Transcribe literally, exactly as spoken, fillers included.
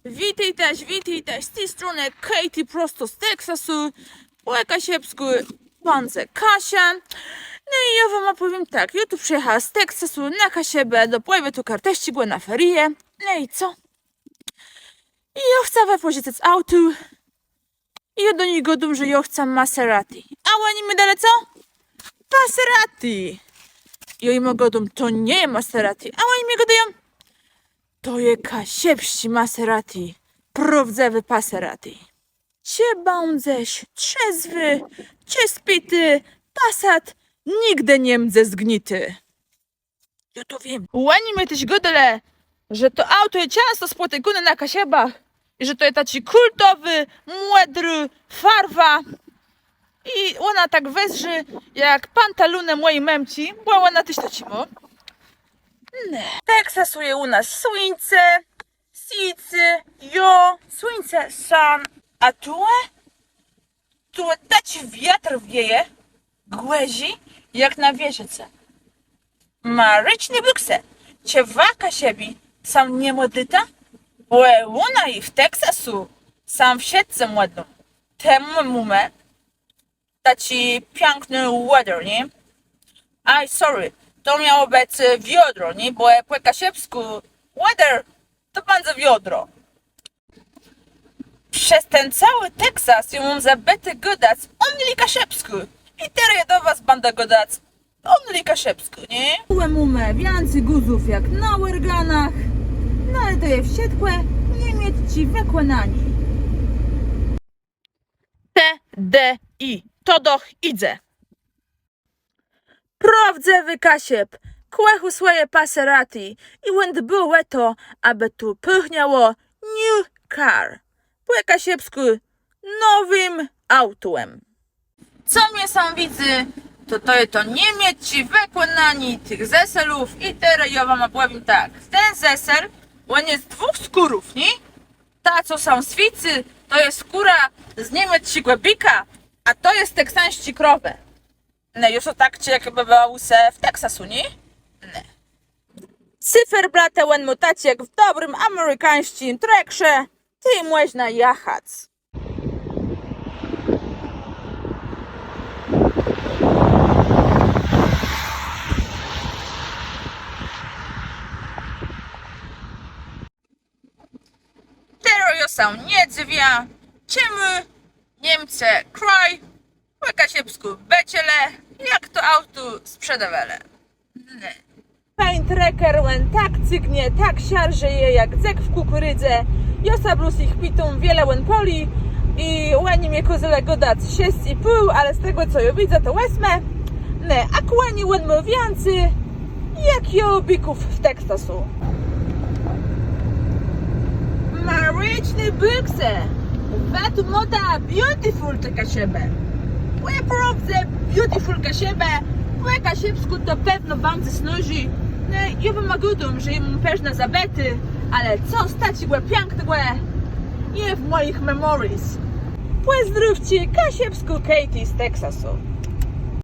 Witôjtaż, witôjtaż, z ti stronë Katie prosto z Teksasu. Pò kaszëbskù bãdze Kasia. No i jô wama pòwiém tak, jô tu przëjacha z Teksasu na Kaszëbë do pòwiatu kartësczégò na ferie. No i co? I jô chca wëpòżëczëc auto. I jô do nich gôdóm, że jô chcã Maserati. A òni mie dalë co? Passerati. Jô jima gôdóm, to nie je Maserati. A òni mie gôdają, to je kaszëbsczi Maserati. Prôwdzëwi Passerati. Czë bãdzesz trzézwi, czë spiti, Passat nigdë nie mdze zgniti. Jô to wiém. Òni mie téż gôdelë, że to auto je czãsto spòtikóné na Kaszëbach i że to je taczi kùltowi, mòdri farwa. I òna tak wëzdrzi jak pantalónë mòji mëmczi, bò òna téż taczi mô. Ne. W Teksasu je ù nas słuńce, swiécy, jo, słuńce, sun, a tu? Tu taczi wiater wieje, gòrzi jak na wierzëcë. Mareczné bùksë, czë wa Kaszëbi sã nie mòdlita? Bò ù naju w Teksasu sã wszëtcë mòdlą. Temù mómë taczi piãkny weather, nié? Aj, sorry, to miało bëc wiodro, nié? Bò pò kaszëbskù weather to bãdze wiodro. Przez ten całi Teksas jô móm zabëté gadac only kaszëbskù. I terô jô do was bãdã gadac only kaszëbskù, nié? Mómë wiãcy guzów jak na òrganach. No ale to je wszëtkò niemiecczé wëkònanié. T D I. To doch jidze. Prôwdzëwi Kaszëb kòchô swòje Passerati i òn dbô ò to, abë tu pôchniało new car. Pò kaszëbskù nowim autołã. Co mie sã widzy, to to je to niemiecczé wëkònanié tëch zeselów i terô jô wama pòwiém tak. Ten zesel, òn je z dwùch skórów, nié? Ta, co sã swiécy, to je skóra z niemiecczégò bika, a to je teksańsczi krowë. Ne, jô sã tak czëjã, jakbë bëła ù se w Teksasu, nié? Ne. Cyferblatë òn mô taczé jak w dobrim amerikańsczim Trekkrze, tej mòżna jachac. Terô jô sã nie dzëwiã, czemù Niemcë Chrysler pò kaszëbskù beczele, jak to auto sprzedôwelë. Ne. Fejn Trekker, òn tak cygnie, tak szarżëje jak dzyk w kùkùridze. Jô sã blós jich pitóm, wiele òn pôli, i òni mie kôzelë gadac szesc i pół, ale z tegò, co jô widzã, to òsmë. Ne, a kòni òn mô wiãcy jak jô bików w Teksasu. Mareczné bùksë! Wa tu môta beautiful te Kaszëbë. Pò prôwdze beautiful Kaszëbë, pò kaszëbskù to pewno bãdze snôżi. Ne, jô wama gôdóm, że jô móm përznã zabëté, ale cos taczégò piãknégò je w mòjich memories. Pòzdrówczi, kaszëbskô Katie z Teksasu.